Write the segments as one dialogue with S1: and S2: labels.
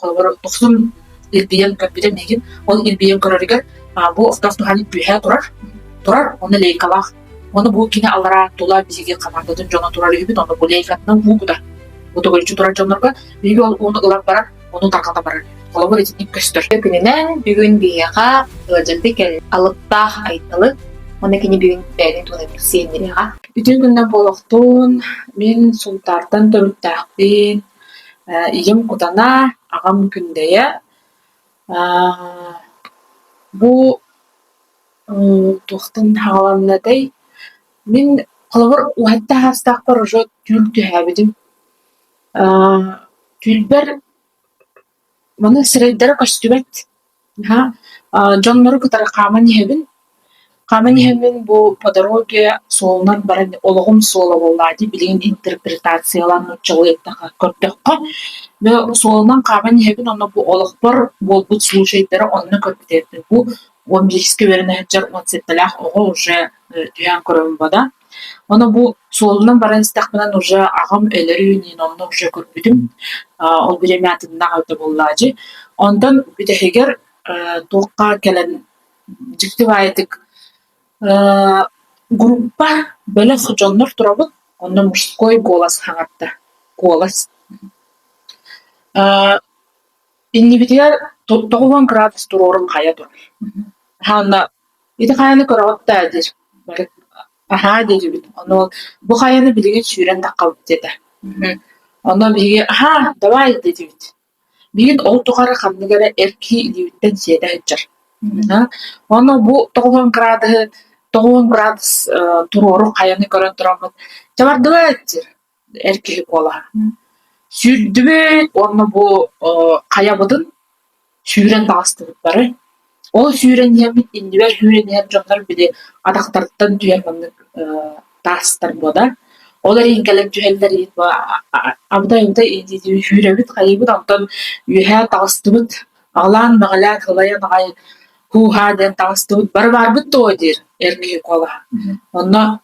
S1: Холобур, дохсун илбийэн көрбүтэ миигин. Ол илбийэн көрөрүгэр бу охтоох туһаанын үөһээ турар, турар, онно лейкалаах. Ону бу кини аллараа тула биһиги хамаандатын дьоно турар үһүбүт, онно бу лейкатынан уу кутар. Бу төгүрүччү турар дьоннорго биһиги ол ууну ылан баран, ону тарҕата барар. Холобур, итинник көстөр.
S2: Күнүнэн бүгүн биһиэхэ ыалдьытты кэл алыптаах Айталы уонна кини бүгүн бэйэтин туһунан билсиэннириэҕэ.
S1: Үтүө күннэн буолуохтун, мин Сунтаартан төрүттээхпин, ийэм Кутана, аҕам Күндэйэ. Бу туохтан саҕаланнатай? Мин холобур уһатта саастаахпар уже түүл түһээбитим. Түүлбэр маны сирэйдэрэ көстүбэт. Дьоннору кытары хааман иһэбин. Хааман иһэммин бу по дороге суолунан баран олоҕум суола буоллаҕа дии билигин интерпретациялаан нууччалыы эттэххэ көрдөххө бу суолунан хааман иһэбин уонна бу олохпор буолбут случайдары онно көрбүт эбиппин. Бу 15-кэ үөрэнэ сылдьар 17-лээх оҕо уже түһээн көрөбүн бада. Ону бу суолунан баран истэхпинэ уже аҕам өлөрүн иһин онно уже көрбүтүм. Ол бириэмэ атыннаах эбитэ буоллаачы. Онтон бүтэһигэр туохха кэлэн дьикти баайытык группа бөлөх дьоннор турабыт, онно мужской голос хаҥарда, куолас. Иннибитигэр 90 градус туруорум хайа турар. Уонна ити хайаны көрөҕүт даа диир. Бары аһаа диэтибит. Ону бу хайаны билигин сүүрэн таххабыт диэтэ. Онно биһиги аһаа давай диэтибит. Билигин ол тухары ханнык эрэ эр киһи илиибиттэн сиэтэ сылдьар. Уонна бу 90 градуһы 90 градус туруору хайаны көрөн тураммыт чэ бардыбыт диир эр киһи куолаһа. Сүүрдүбүт уонна бу хайабытын сүүрэн таҕыстыбыт бары. Ол сүүрэн иһэммит иннибэр сүүрэн иһэр дьоннор били атахтарыттан түһэн маннык таастар буода. Ол эрин кэлэн түһэллэр иһин бу абытай-абытай сүүрэбит хайыыбыт онтон үөһээ таҕыстыбыт аҕылаан-мэҕилээн сылайан аҕай һуу-һаа диэн таҕыстыбыт бары баарбыт дуо диир эр киһи куолаһа. Онно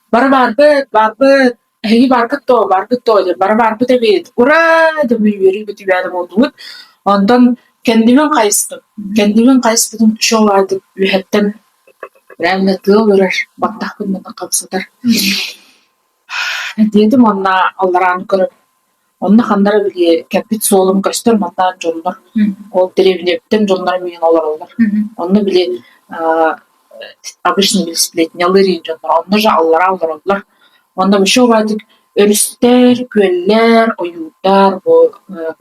S1: бары баарбыт, баарбыт Эһиги бааргыт дуо, бааргыт дуо диэн бары баарбыт эбит, ураа деп үөрүү-көтүү буоллубут. Онтон кэннибин хайыстым. Кэннибин хайыспытым үчүгэй үөһэттэн реально тыал үрэр, баттахпын манна хамсатар. Диэтим уонна алларааны көрөбүн. Онно ханна эрэ били кэлбит суолум көстөр, манна дьоннор, ол дэриэбинэбиттэн дьоннор миигин олороллор. Онно били обычно били сплетнялыыр иһин дьоннор онно же аллараа олороллор. Онно вообще убаатык өрүстэр, күөллэр, ойуурдар, бу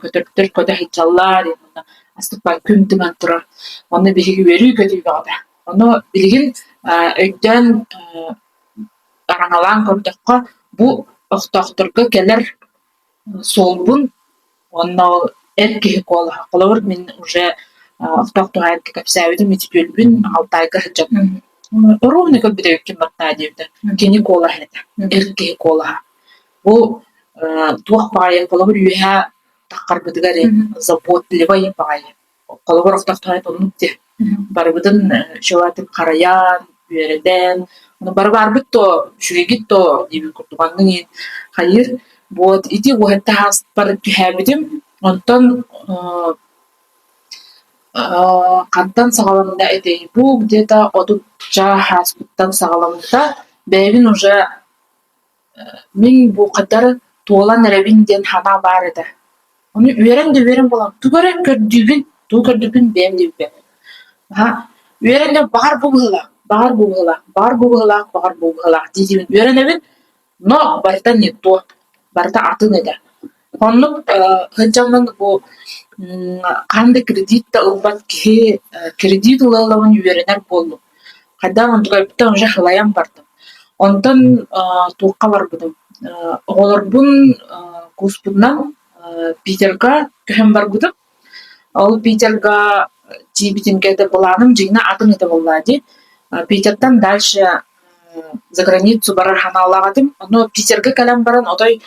S1: көтөрдөр көтө сылдьаллар, уонна астык күн тыган турар. Онно биһиги үөрүү-көтүү бөҕөтө. Ону билигин өйдөөн араҥалаан көрдөххө, бу охтоохторго кэлэр суолбун уонна ол эр киһи куолаһа. Холобур, мин уже охтоох туһаайарга кэпсээбитим, ити түөлбүн Алтайга сылдьан ровно көрбүт эбиккин баттаа диэбитэ. Кини куолаһа этэ, эр киһи куолаһа. Бу туох баҕайы холобур үөһээ таххарбытыгар заботливай баҕайы Холобур, охтохтоһойт оннук дии. Барыбытын үчүгэйдик харайан, үөрэтэн, ону бары баарбыт дуо, үчүгэйгит дуо диэбит курдук оннук иһин хайыыр. Вот ити уһатта ааспар түһээбитим. Онтон хантан саҕаланна этэй? Бу где-то 30 ааспыттан саҕаламмыта. Бэйэбин уже мин бу хатар туолан эрэбин диэн санаа баар этэ. Ону үөрэн да үөрэн буолан тугу эрэ көрдүүбүн, тугу көрдүүбүн бэйэм да билбэппин. Наһаа үөрэн да баҕар бу быһыылаах, баҕар бу быһыылаах, баҕар бу быһыылаах, баҕар бу быһыылаах дии-диибин үөрэнэбин, но барыта не то, барыта атын этэ. Оннук сылдьаммын бу хаһан да кредит да ылбат киһи кредит ыла-ылабын үөрэнэр буоллум. Хайдах онтукайбыттан уже халайан бардым. Онтон туохха барбытым оҕолорбун кууспутунан Питерга көһөн барбытым. Ол Питерга тиийбитим кэннэ былааным дьиҥинэ атын этэ буоллаа дии. Питертан дальше за границу барар санаалаах этим. Ону Питерга кэлэн баран отой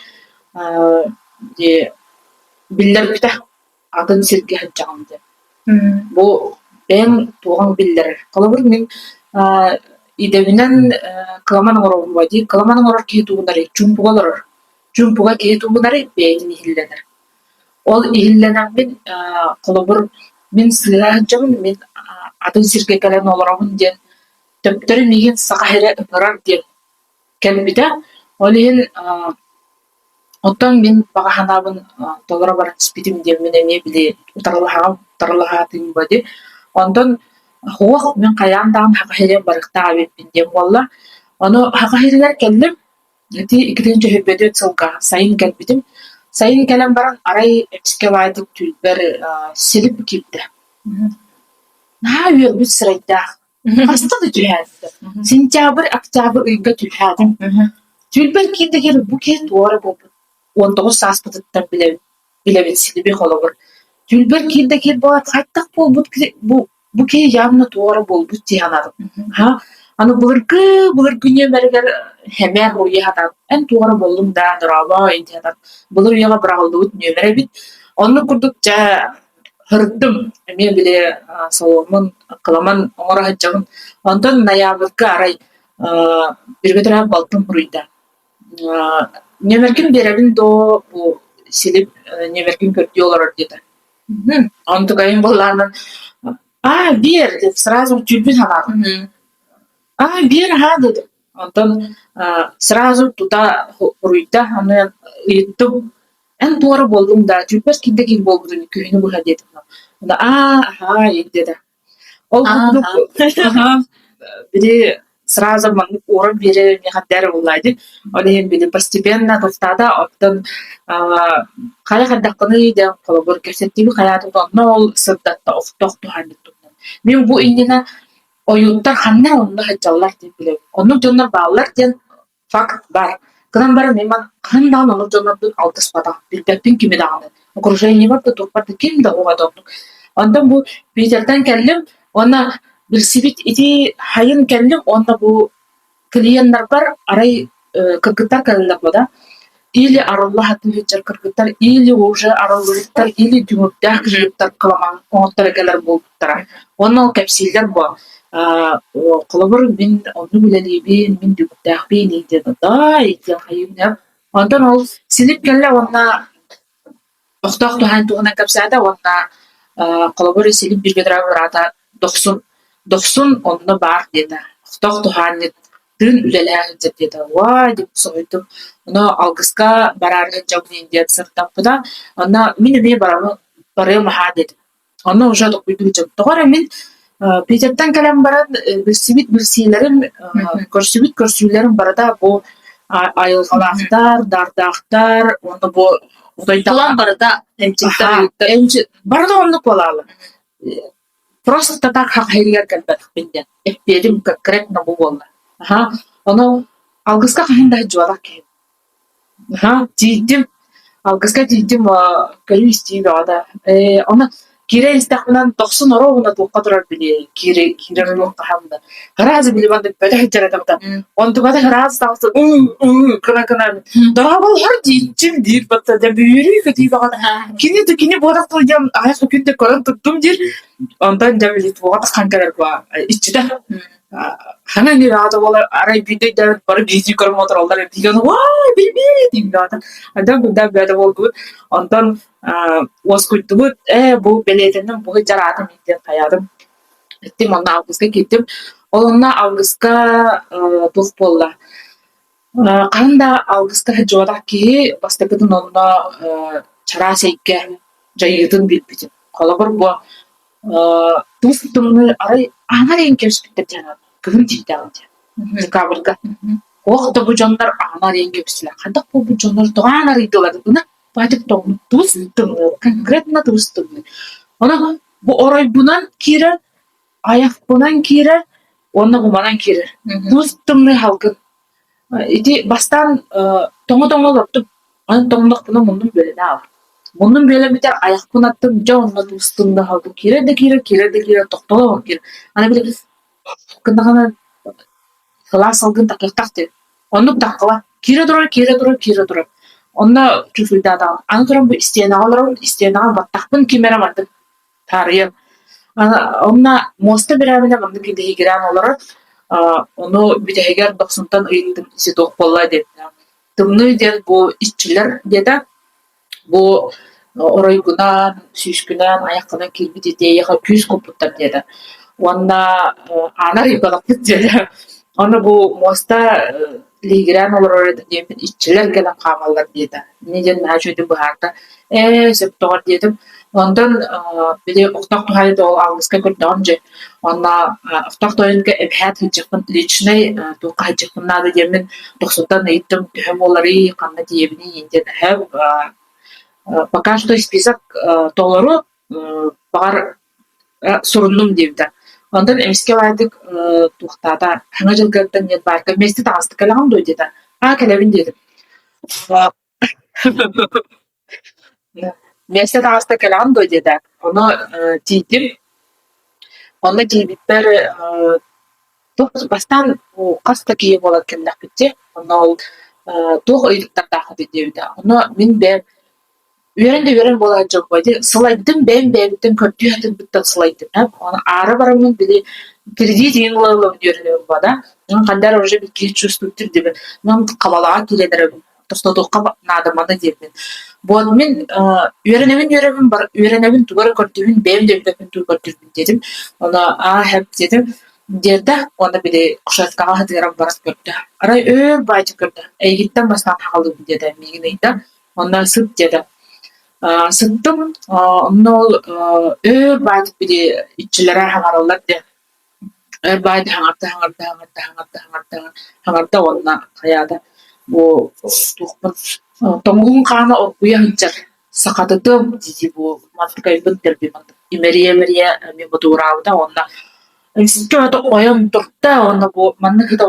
S1: биллэрбитэ атын сиргэ сылдьаҕын диэн. Бу бэйэҥ туоҕуҥ биллэрэр. Холобур, мин идэбинэн кыламан оҥоробун дии. Кыламан оҥорор киһи тугунарый? Чуумпуга олорор. Чуумпуга киһи тугунарый? Бэйэтин иһиллэнэр. Ол иһиллэнэммин, холобур, мин сыыһа сылдьабын, мин атын сиргэ кэлэн олоробун диэн төптөрү миигин Саха сирэ ыҥырар диэн кэлбитэ. Ол иһин оттон мин баҕа санаабын толоро баран испитим диэммин эмиэ били утарылаһаҕым, утарылаһаатым дии. Онтон суох мин хайаан даҕаны Саха сиригэр барыахтаах эбиппин диэн буолла. Ону Саха сиригэр кэллим. Ити 2024 сылга сайын кэлбитим. Сайын кэлэн баран арай эмискэ баайдык түүнбэр силип киирдэ. Наһаа үөрбүт сырайдаах. Хаста да түһээтэ. Сентябрь, октябрь ыйга түһээтим. Түүнбэр киирдэ киир бу киһи туора буолбут. 19 сааспытыттан билэбин. Билэбин силиби холобур. Түүнбэр киирдэ киир буолаат хайдах буолбут бу Бу киһи явно туора буолбут дии санаатым. Ха, аны былыргы былыргы нүөмэригэр хэмээр уруйа сатаан, эн туора буоллуҥ даа, дорообо дии сатаан, былыр үйэҕэ быраҕыллыбыт нүөмэр эбит. Оннук курдук дьэ һырдым, эмиэ били соломмун кыламан оҥоро сылдьабын. Онтон ноябрьга арай бииргэ төрөөбүт балтым суруйда. Нүөмэргин биэрэбин дуо, бу Силип нүөмэргин көрдүү олорор диэтэ. Онтукайым буоллаҕына аа биэр деп сразу түүрбүн санаатым. Аа биэр аһаа дедим. Онтон сразу тута суруйда, аны ыйыттым эн туора буоллуҥ да түүрбэс киирдэ киир буолбутун күһүнү быһа диэтим. Аа аһаа диэтэ. Ол курдук били сразу маннык ууран биэрэр миэхэ дэр буоллаа дии. Ол иһин били постепенно тустаата, оттон хайа хайдаххыный диэн холобур кэпсэттиибит хайаатын онно ол сырдатта охтох туһаанньыт туһунан. Мин бу иннинэ ойууттар ханна онно сылдьаллар диэн билэбин. Оннук дьоннор бааллар диэн Факт баар. Гынан баран мин хаһан даҕаны оннук дьоннордуун алтыспатах, билбэппин кими даҕаны. Окружениебар да туохпар да ким да уһата оннук. Онтон бу Питертэн кэллим уонна билсибит ити хайын кэллим уонна бу клиеннарбар арай кыргыттар кэлэллэр буо да или арылла сатыы сылдьар кыргыттар, или уже арыллыбыттар, или түҥүрдээх кыргыттар кыламан оҥотторо кэлэр буолбуттара. Уонна ол кэпсииллэр буо холобур мин оннук үлэлиибин, мин түбүктээхпин диэн дай диэн хайыым Онтон ол Силип кэллэ уонна охтоох туһаан туһунан кэпсээтэ уонна холобур Силип бииргэ төрөөбүт быраата Дохсун Дохсун онно баар диэтэ. Охтоох туһаанньыттыын үлэлэһэ сылдьар диэтэ. Уай деп соһуйдум. Ону алгыска бараары сылдьабын диэн сырдаппыта. Онно мин эмиэ барабын барыам аһаа диэтим. Онно уже толкуйдуу сылдьабын. Тоҕо эрэ мин Питертэн кэлэн баран билсибит билсиилэрим, көрсүбүт көрсүүлэрим барыта бу айылҕалаахтар, даардаахтар уонна бу
S2: Тулан барыта эмчиттэр
S1: эмчит барыта оннук буолаалар. Просто так хахайыгар кэлбэтэхпин диэн эппиэтим конкретно бу буолла. Аха. Ону алгыска хаһан да сылдьыбатах киһи. Аһаа, тиийдим, алгыска тиийдим, көрүү-истии бөҕө да. Ээ, ону киирэн истэхпинэ дохсун оруобуна туохха турар били киирэ киирэр уҥуох хаһан да ыраас били маннык бөтө сылдьар этэ да онтуката ыраас таҕыста гына-гына дорооболоһор дииччим диир батта дьэ бүүрүү көтүү бөҕөтө кини да кини буотах сылдьан аҕыйах күн да көрөн турдум диир онтон дьэ били туоҕа тахсан кэлэр буо иччитэ Хана эмиэ баҕата буолар, арай биирдэ өйдөөбүт бары биирдии көрөн олороллор эбит уай билбиит диэн Онтон курдаах бөтө буолбут. Онтон уоскуйдубут, ээ бу бэлиэтэнним, бу дьараатым диэн хайаатым. Иттим онно алгыска киирдим. Ол онно алгыска туох буолла? Хаһан да алгыска сылдьыбатах киһи бастакытын онно чараас эйгэ дьайыытын билбитим. Холобур, бу туус тымныы арай аана арыйан кэбиспиттэр диэн кыһын тиийдэҕин диэн декабрьга. Ох да бу дьоннор аана арыйан кэбистилэр. Хайдах буолбут дьоннор тоҕо аан арыйдылар гына баатык тоҥмут туус тымныы, конкретно туус тымныы. Онон бу оройбунан киирэр, айахпынан киирэр уонна буманан киирэр. Туус тымныы салгын. Ити бастаан тоҥо-тоҥо олордум. Аны тоҥнохпуна муннум бүөлэнэ хаалар. Муннум бүөлэммитэ айахпын аттым, дьэ онно туустум да хаалбыт. Киирэр да киирэр, киирэр да киирэр, тохтоло киирэр. Аны били гыннаҕына сылаас салгын такыахтаах дии. Оннук таккыла. Киирэ турар, киирэ турар, киирэ турар. Онно чувствуйдаатаҕым. Аны туран бу истиэнэҕэ олоробун, истиэнэҕэ баттахпын ким эрэ мантык таарыйар. Онно муоста бирээбинэ маннык идэһигирээн олорор. Ону бүтэһигэр дохсунтан ыйыттым ситуох буолла диэн. Тымныы диэн бу иччилэр диэтэ. Бу Оройгунан, сүүскүнэн, айаххынан киирбит ити эйиэхэ күүс куппуттар диэтэ. Уонна аана арыйбатахпыт диэтэ. Онно бу муоста лиигирээн олорор этэ диэбит иччилэр кэлэн хаамаллар диэтэ. Инньэ диэн наһаа үчүгэйдик быһаарда. Ээ, сөп доҕор диэтим. Онтон били охтоох туһаайыта ол алгыска көрдөҕүм дьэ. Уонна охтоох тойонго эбэһээт сылдьыахпын личнэй туохха сылдьыахпын наада диэммин дохсунтан ыйыттым төһө буоларый, ханна тиийэбиний диэн эһэм пока что список толору баҕар суруннум диэбитэ. Онтон эмискэ баайдык туохтаата саҥа дьылгаттан диэн баарга вместе таҕыстык кэлэҕин дуо диэтэ. Аа кэлэбин диэтим. Миэстэ таҕыста кэлэҕин дуо диэтэ. Ону тиийдим. Онно тиийбиппэр туох бастаан хас да киһи буолан кэллэхпит дии. Онно ол туох ыйытыктардааххытый диэбитэ. Ону мин бэйэм үөрэн да үөрэн буолааччы дьоммун ити сылайдым бэйэм бэйэбиттэн көрдүү сатыырбыттан сылайдым ээ. Ону аара бараммын били кредит иһин ыла-ылабын үөрэнэбин буолла. Ханна эрэ уже киһи чувствует диэбин. Хабалаҕа киирэн эрэбин тохтотуохха наадамана диэммин. Буон мин үөрэнэбин үөрэбин бар үөрэнэбин тугу эрэ көрдүүбүн бэйэм да билбэппин тугу көрдүүрбүн диэтим. Ону аа һэп диэтим. Диэтэ уонна били кушеткаҕа сытыаран баран көрдө. Арай өөр баайдык көрдө. Эйигиттэн бастаан хаалыыбын диэтэ миигин ыйда. Онно сыт диэтэ. Сыттым онно ол өөр баайдык били иччилэрэ хаҥараллар диэн Эр баайда хаҥарда хаҥарда хаҥарда хаҥарда хаҥарда хаҥарда уонна хайаата бу туохпун тоҥуһун хаана оргуйа сылдьар сахатытым дии бу мантыкайбын дэлби имэрийэ-имэрийэ эмиэ ботугураабыта уонна эмискэ ойон турда уонна бу маннык ыта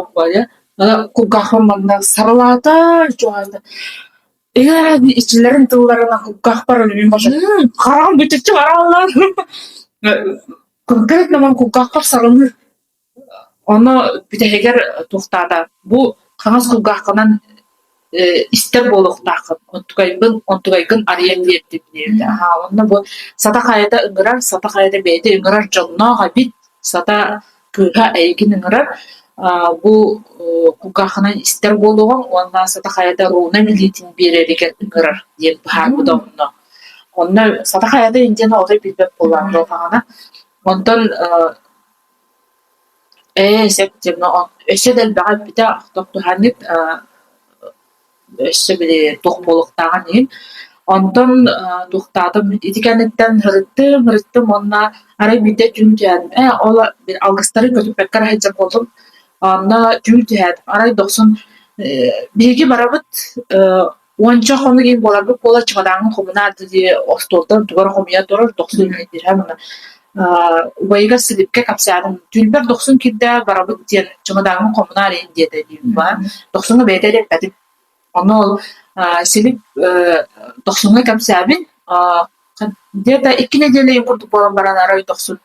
S1: кулгаахпын манна сарылаата чугаһаата Ээ, иччилэрин тылларынан кулгаахпар хараҕым бүтүччү бараллар Конкретно ман кулгаахпар сарылыыр. Ону бүтэһигэр туохтаата бу хаҥас кулгааххынан истэр буолуохтааххын, онтукайбын онтукайгын арыйан биэрдим диэбитэ. Аһаа онно бу сата хайата ыҥырар, сата хайата бэйэтэ ыҥырар дьонноох эбит, сата кыыһа эйигин ыҥырар, бу кулгааххынан истэр буолуоҕуҥ уонна сата хайата руна билиитин биэрэригэр ыҥырар диэн быһаарбыта онно. Онно сата хайата диэн отой билбэт буоллаҕым буоллаҕына. Онтон ээ сөп диэн өссө да элбэҕи эппитэ тохтуһаннык өссө били туох буолуохтааҕын иһин. Онтон туохтаатым ити кэнниттэн ырыттым ырыттым уонна арай биирдэ түүн түһээтим ээ ол алгыстары көтүппэккэ эрэ сылдьар буоллум. Онно түүн түһээтим арай дохсун биһиги барабыт уонча хонук иһин буоларбыт буолар чымадааммын хомунаат дии остуолтан тугу эрэ хомуйа турар дохсун иһэн убайыгар Силипкэ кэпсээтим түүнбэр дохсун киирдэ барабыт диэн чымадааммын хомунаар иһин диэтэ диибин дохсуҥҥа бэйэтэ эрэ эппэтим ону ол Силип дохсуҥҥа кэпсээбин где-то икки нэдиэлэ иһин курдук буолан баран арай дохсун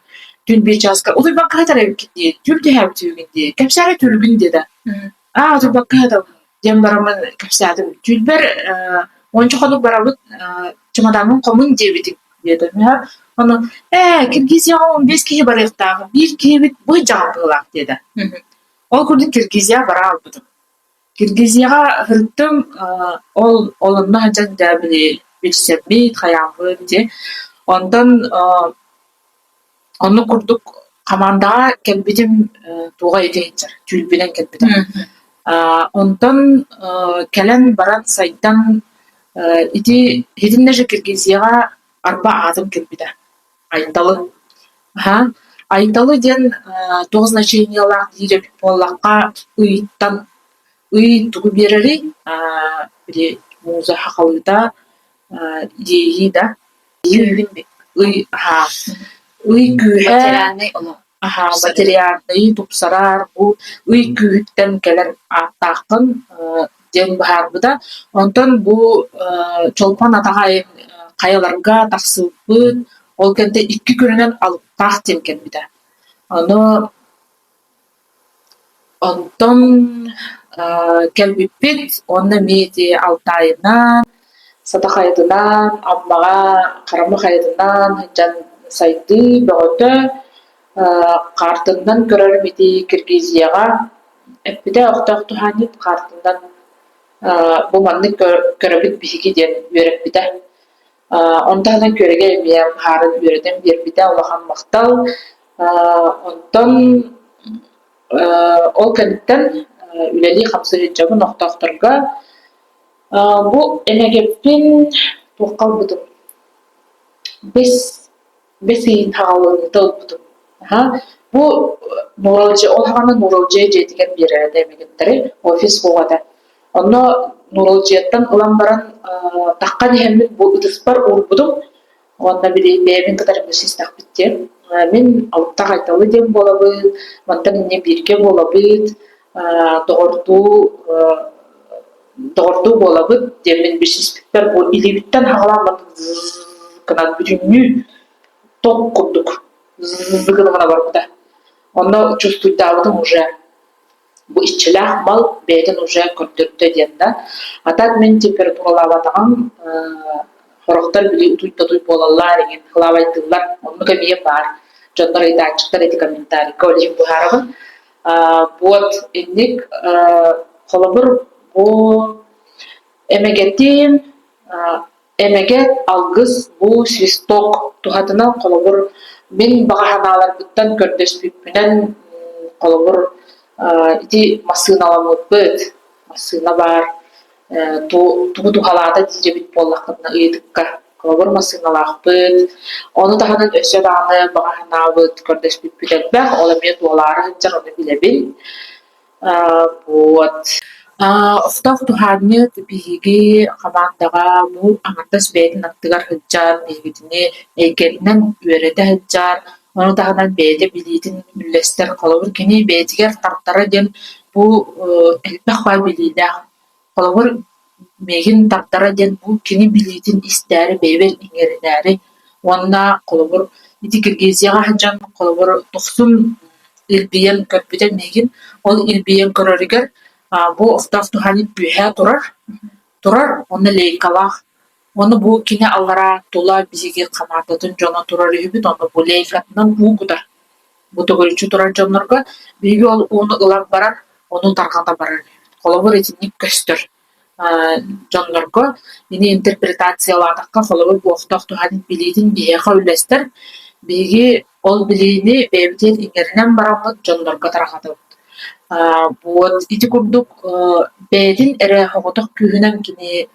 S1: түүн биир чааска утуйбакка сытар эбиккин дии түүл түһээбит үһүгүн дии кэпсээри түүлгүн диэтэ аа утуйбакка сытабын диэн бараммын кэпсээтим. Түүнбэр уонча хонук барабыт чымадааммын хомун диэбитим диэтим. Ону ээ Киргизияҕа 15 киһи барыахтаах, биир киһибит бу дьаҕал быһыылаах диэтэ. Ол курдук Киргизияҕа бара хаалбытым. Киргизияҕа сырыттым, ол ол онно сылдьан дьэ били билсэммит, хайааммыт дии. Онтон Оннук курдук хамаандаҕа кэлбитим туоҕа ити сылдьар, түүрбүнэн кэлбитим. Онтон кэлэн баран сайдан ити итиннэ же Киргизияҕа арба аатым кэлбитэ Айталы. Аһа Айталы диэн туох значениелаах диир эбит буоллахха ыйтан ый тугу биэрэрий били муза сахалыыта иэйии да Ый аһаа ый күүһэ
S2: Материальнай олох
S1: аһаа материальнайы тупсарар бу ый күүһүттэн кэлэр ааттааххын диэн быһаарбыта. Онтон бу Чолбон атаҕа хайаларга тахсыбыт, ол кэннэ икки күнүнэн алыптаах диэн кэлбитэ. Ону Онтон кэлбиппит уонна эмиэ ити Алтайынан, Сата хайатынан, Аммаҕа Харама хайатынан сылдьан сайдыы бөҕөтө хаартыннан көрөрүм ити Киргизияҕа эппитэ охтоох туһаанньыт хаартыннан бу маннык көрөбүт биһиги диэн үөрэппитэ. Онтон таһынан күөрэгэй эмиэ быһааран үөрэтэн биэрбитэ улахан махтал. Онтон ол кэнниттэн үлэлии-хамсыы сылдьабын охтоохторго. Бу эмэгэппин туохха ылбытым? Бэс бэс ыйын хаҕалыыта ылбытым. Бу Нууралдьы ол саҕана Нууралдьыйа дьиэтигэр биэрэр этэ эмэгэттэри, офис суох этэ. Онно Нууралдьыйаттан ылан баран таххан иһэммин бу ытыспар уурбутум уонна били бэйэбин кытары билсистэхпит диэн. Мин Алыптаах Айталы диэн буолабын, мантан инньэ бииргэ буолабыт, доҕордуу доҕордуу буолабыт диэммин билсиспиппэр бу илиибиттэн хаҕалаан баран гынан бүтүннүү ток курдук гына гына барбыта. Онно чувствуйдаабытым уже бу иччилээх мал бэйэтин уже көрдөрдө диэн да. А так мин температуралаабатаҕым сорохтор били утуй-татуй буолаллар эҥин кылаабайдыыллар оннук эмиэ баар. Дьоннор ыйытааччыктар эти комментарийга ол иһин быһаарабын. Вот инник холобур бу эмэгэтим Эмэгэт, алгыс бу свисток туһатынан холобур мин баҕа санааларбыттан көрдөспүппүнэн холобур ити массыыналаммыппыт, массыына баар тугу туһалаата диир эбит буоллаххытына ыйытыкка холобур массыыналаахпыт, ону таһынан өссө даҕаны баҕа санаабыт көрдөспүппүт элбэх, ол эмиэ туолаары сылдьар ону билэбин. Вот. Охтоох туһаанньыт биһиги хамаандаҕа бу аҥардас бэйэтин аттыгар сылдьар, биһигитини эйгэтинэн үөрэтэ сылдьар, ону таһынан бэйэтэ билиитин үллэстэр. Холобур, кини бэйэтигэр тартара диэн бу элбэх баай билиилээх. Холобур, миигин тардара диэн бу кини билиитин истээри, бэйэбэр иҥэринээри уонна холобур ити Киргизияҕа сылдьан холобур дохсун илбийэн көрбүтэ миигин, ол илбийэн көрөрүгэр бу охтоох туһаанньыт үөһээ турар, турар уонна лейкалаах. Ону бу кини аллараа тула биһиги хамаандатын дьоно турар үһүбүт, ону бу лейкатынан уу кутар. Бу төгүрүччү турар дьоннорго биһиги ол ууну ылан баран, ону тарҕата барар. Холобур, итинник көстөр дьоннорго ини интерпретациялаатахха, холобур, буохтаах туһанын билиитин биһиэхэ үллэстэр. Биһиги ол билиини бэйэбитин иҥэринэн бараммыт дьоннорго тарҕатабыт. Вот ити курдук бэйэтин эрэ соҕотох күүһүнэн кини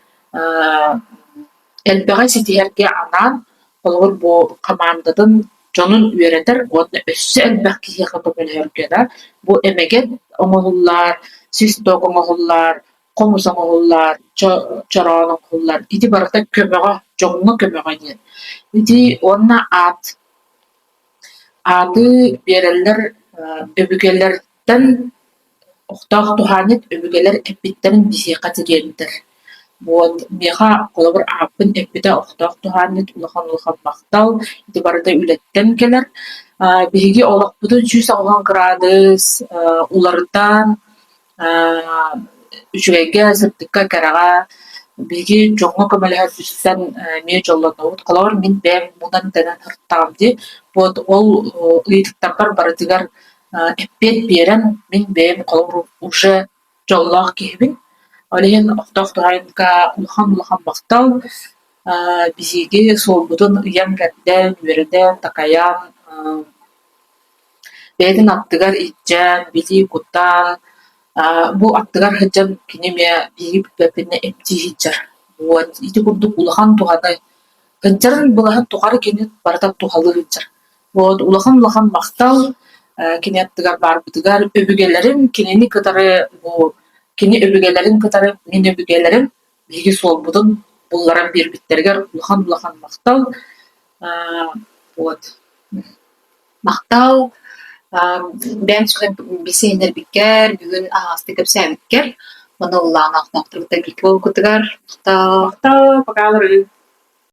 S1: элбэҕи ситиһэргэ анаан, холобур, бу хамаандатын дьонун үөрэтэр уонна өссө элбэх киһиэхэ көмөлөһөргө да бу эмэгэт оҥоһуллар, свисток оҥоһуллар, хомус оҥоһуллар, чороон оҥоһуллар. Ити барыта көмөҕө, дьоҥҥо көмөҕө диэн. Ити уонна аат. Ааты биэрэллэр өбүгэлэртэн Охтоох туһаанньыт өбүгэлэр эппиттэрин биһиэхэ тириэрдэр. Вот миэхэ холобур ааппын эппитэ охтоох туһаанньыт улахан-улахан махтал, ити барыта үлэттэн кэлэр. Биһиги олохпутун 180 кыраадыс уларытан үчүгэйгэ, сырдыкка, кэрэҕэ биһиги дьоҥҥо көмөлөһөрбүтүттэн эмиэ дьоллонобут. Холобур, мин бэйэм мунан-тэнэн сырыттаҕым дии. Вот ол ыйытыктарбар барытыгар эппиэт биэрэн, мин бэйэм холобур уже дьоллоох киһибин. Ол иһин охтоох туһаайынка улахан-улахан махтал. Биһиги суолбутун ыйан-кэрдэн, үөрэтэн, такайан, бэйэтин аттыгар илдьэн, билии куттаан, бу аттыгар сылдьан кини эмиэ биһиги билбэппитинэ эмтии сылдьар. Вот ити курдук улахан туһаны сылдьарын былаһын тухары кини барыта туһалыы сылдьар. Вот улахан-улахан махтал кини аттыгар баарбытыгар өбүгэлэрим кинини кытары бу кини өбүгэлэрин кытары мин өбүгэлэрим биһиги суолбутун булларан биэрбиттэригэр улахан-улахан махтал. Вот.
S2: Махтал бэйэм билсиһиннэрбиккэр, бүгүн аһаҕастык кэпсээбиккэр, уонна ыллаан ахтаахтарбыттан бииргэ буолбуккутугар махтал.
S1: Махтал, пока.